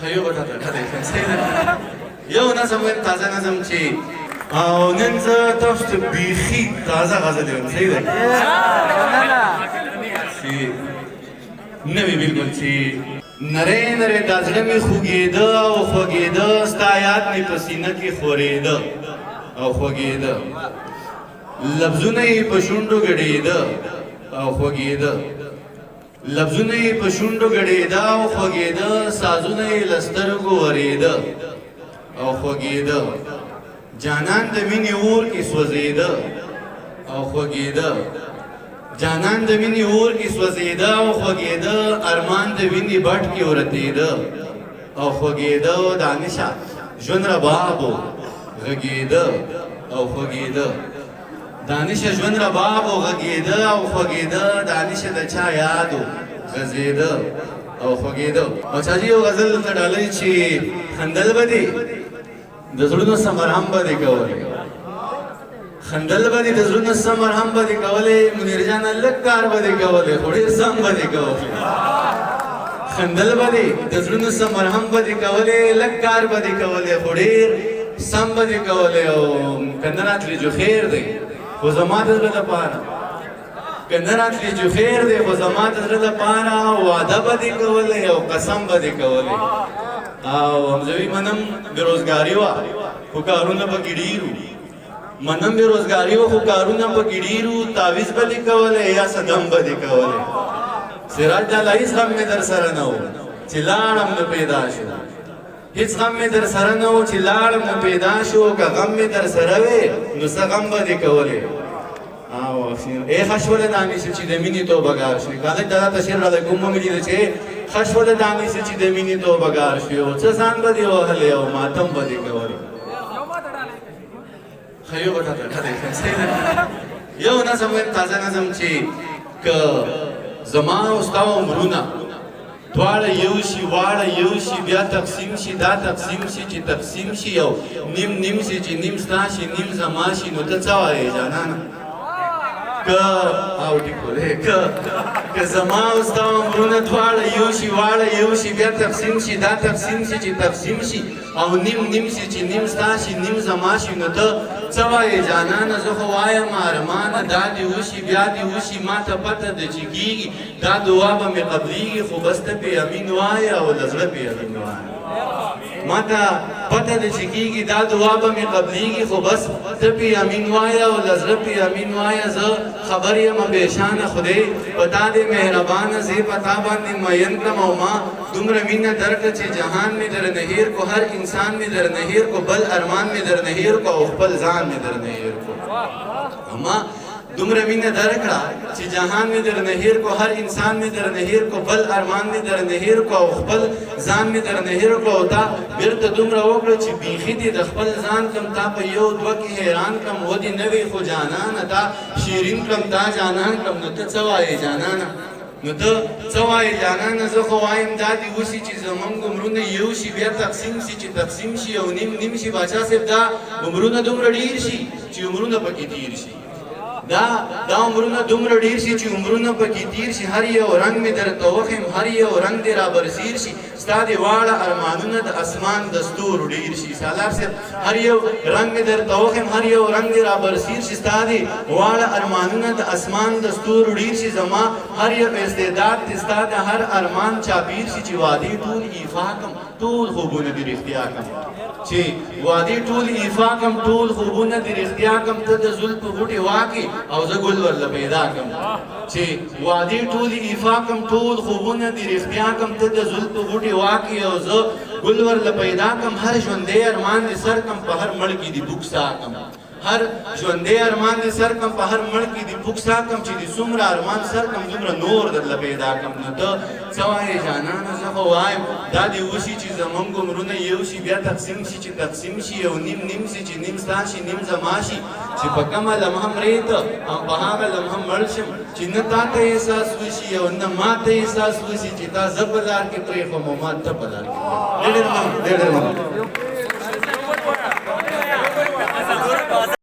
ښه یو به تاته ښه دی، صحیح ده. یو نظم وایم، تازه نظم چې او نن زه تاسو ته بیخي تازه غزل وایم، صحیح ده، چې نوې بالکل، چې نری نری دا زړه مې خوږېده او خوږېده، ستا یاد مې په سینه کې خورېده او خوږېده، لفظونه یې په شونډو ګډېده او خوږېده، لفظونه یې په شونډو ګډېده او خوږېده، سازونه یې له سترګو ورېده او خوږېده، جانان د مینې اور کې سوځېده او خوږېده، جانان د مینې اور کې سوځېده او خوږېده، ارمان د وینې بټ کې ورتېده او خوږېده، دانشه ژوند رباب و غږېده او خوږېده، دانشه ژوند رباب و غږېده او خوږېده، دانشه د چا یاد و غځېده او خوږېده. او چا جي یو غزل درته ډالۍ چې خندل به دې د زړونو سمرهم به دې کولې، خندل به دې د زړونو سمرهم به دې کولې، منیر جانه لږ کار به دې کولې خو ډېر سم به دې کولې، خندل به دې د زړونو سمرهم به دې کولې، لږ کار به دې کولې خو ډېر سم به دې کولې. او که نه راتلې جو خیر دی خو زما د زړه لپاره، که نه راتلې جو خیر دی خو زما د زړه لپاره وعده به دې کولې او قسم به دې کولې. او همزوي منم بېروزګاري وه خو کارونه پکې ډېر وو، منم بېروزګاري وه خو کارونه پکې ډېر وو، تعویذ به دې کولی یا صدم به دې کولی. سراج لالا هېڅ غم مې در سره نه و چې لاړم نو پیدا شو، هېڅ غم مې در سره نه و چې لاړم نو پیدا شو، که غم مې در سره وې نو څه غم به دې کولی. او ای خشوله دانش چې د مینې توبهګار شوې، کاله دا ته شعر راغلی کوم مې لیدل چې خشوله دانش چې د مینې توبهګار شوې، او څه ځان به دې وهلی او ماتم به دې کولی. ښه یو به تاته ښه دی، صحیح ده. یو نظم وایم، تازه نظم، چې که زما او ستا عمرونه دواړه یو شي، واړه یو شي، بیا تقسیم شي، دا تقسیم شي چې تقسیم شي او نیم نیم شي چې نیم ستا شي نیم زما شي، نو ته څه وایې جانانه؟ که او ټیک که زما او ستا عمرونه دواړه یو شي، واړه یو شي، بیا تقسیم شي، دا تقسیم شي چې تقسیم شي او نیم نیم شي چې نیم ستا شي نیم زما شي، نو ته څه وایې جانانه؟ زه خو وایم ارمانه دا دې وشي بیا دې وشي، ما ته پته ده چې کېږي، دا دعا به مې قبلېږي، خو بس ته پې امین وایه او له زړه پې امین وایه. ما ته پته ده چې کېږي، دا دعا به مې قبلېږي، خو بس ته پې امین وایه او له زړه پې امین وایه. زه خبر یم بېشانه خدای په تا دې مهربانه، زه په تا باندې مین کړم او ما دومره مینه درکړه چې جهان مې درنه هېر کو، هر انسان مې درنه هېر کو، بل ارمان مې درنه هېر کو او خپل ځان مې درنه هېر کو. ما دومره مینه درکړه چې جهان مې درنه هېر کو، هر انسان مې درنه هېر کو، بل ارمان مې درنه هېر کو او خپل ځان مې درنه هېر کړو. او تا بیرته دومره وکړه چې بیخي دې د خپل ځان کړم، تا په یو دوه کې حیران کړم، ودې نه وي خو جانانه تا شیرین کړم، تا جانان کړم. نو ته څه وایې جانانه؟ نو ته څه وایې جانانه؟ زه خو وایم دا دې وشي چې زمونږ عمرونه یو شي، بیا تقسیم شي چې تقسیم شي او نیم نیم شي. باچا صاحب دا عمرونه دومره ډېر شي چې عمرونه پکې تېر شي، دا عمرونه دومره ډېر شي چې عمرونه پکې تېر شي، هر یو رنګ مې درته وښیم، هر یو رنګ دې رابرسیر شي، ستا دې واړه ارمانونه د اسمان د ستورو ډېر شي. سالار صاحب هر یو رنګ مې درته وښیم، هر یو رنګ دې رابرسیر شي، ستا دې واړه ارمانونه د اسمان د ستورو ډېر شي، زما هر یو استعداد دې ستا د هر ارمان چاپیر شي، چې وعدې ټول ایفا کم ټول خوبونه دې رښتیا کم، چې وعدې ټول ایفا کم ټول خوبونه دې رښتیا کم، ته د زلفو غوټې واکې او زه ګل ورله پیدا کم، چې وعدې ټولې ایفا کم ټول خوبونه دې رښتیا کم، ته د زلفو غوټې واکې او زه ګل ورله پیدا کم، هر ژوندی ارمان دې سر کم په هر مړ کې دې بوک سا کم، هر ژوندی ارمان دې سر کم په هر مړ کې دې بوک سا کم، چې دې څومره ارمان سر کم دومره نور درله پیدا کم. نو ته څه وایې جانانه؟ زه خو وایم دا دې وشي چې زمونږ عمرونه یو شي، بیا تقسیم شي چې تقسیم شي او نیم نیم شي چې نیم ستا شي نیم زما شي، چې په کومه لمحه مرې ته او په هغه لمحه مړ شم، چې نه تا ته احساس وشي او نه ما ته احساس وشي چې تا زه په لار کې پرېښوم او ما ته په لار کې. ډېر ډېر مننه، ډېر ډېر مننه.